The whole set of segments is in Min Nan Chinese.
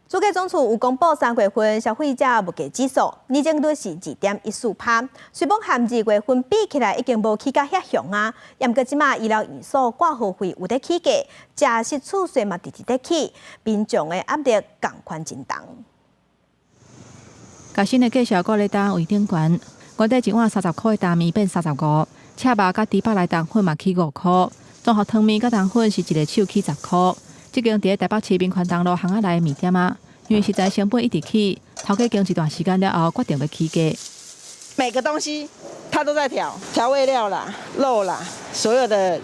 主計總處有公布三月份消費者物價指數，年增率是2.14趴。雖罔和二月份比起來已經無起甲遐雄啊，毋過這馬醫療院所掛號費有咧起價，食食厝稅嘛直直咧起，民眾的壓力仝款真重。共新的價數掛咧當位頂懸，原底一碗30箍的擔麵變35，赤肉佮豬腹內冬粉嘛起5箍，綜合湯麵佮冬粉是一个手起10箍。這間佇咧台北市民權東路巷仔內的麵店仔，因為食材成本一直起，頭家經一段時間了後，決定欲起價。每個東西它都在調，調味料啦、肉啦，所有的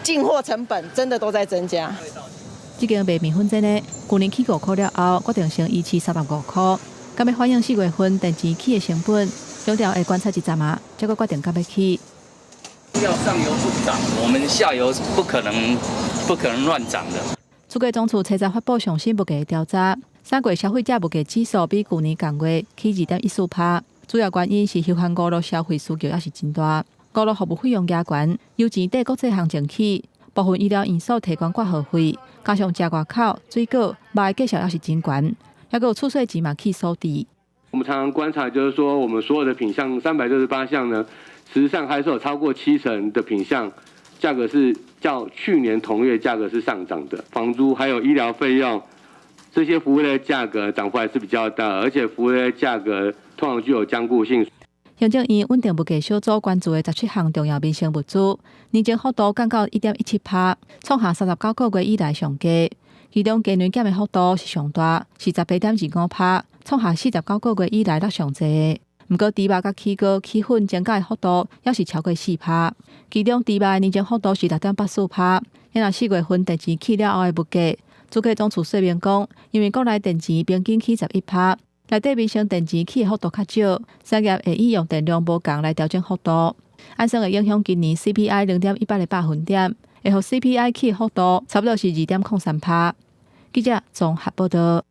進貨成本真的都在增加。這間賣麵粉煎的，舊年起5箍了後，決定先維持35箍。敢欲反映四月份電錢起的成本，強調會觀察一陣仔，才閣決定敢欲起。要上游不漲，我們下游不可能亂漲的。主計總處初十發布上新物價調查，三月消費者物價指數比舊年仝月起2.14趴，主要原因是休閒娛樂消費需求猶是真大，娛樂服務費用加懸，油錢綴國際行情起，部分醫療院所提懸掛號費，加上食外口、水果、肉的價數猶是真懸，猶閣有厝稅錢嘛起所致。我們常常觀察，就是說，我們所有的品項368項呢，實際上還是有超過七成的品項價格是較去年同月價格是上漲的。房租還有醫療費用這些服務類價格漲幅還是比較大，而且服務類價格通常具有僵固性。行政院穩定物價小組關注的17項重要民生物資，年增幅度降到1.17趴，創下39個月以來上低。其中雞卵減的幅度是上大，是18.25趴，創下49個月以來落上濟。毋過豬肉佮起糕、起粉增加的幅度猶是超過4趴，其中豬肉的年增幅度是6.84趴。若四月份電錢起了後的物價，主計總處說明講，因為國內電錢平均起11趴，內底民生電錢起的幅度較少，產業會以用電量無仝來調整幅度，按算會影響今年 CPI 0.18個百分點，會予 CPI 起的幅度差不多是2.03趴。記者綜合報道。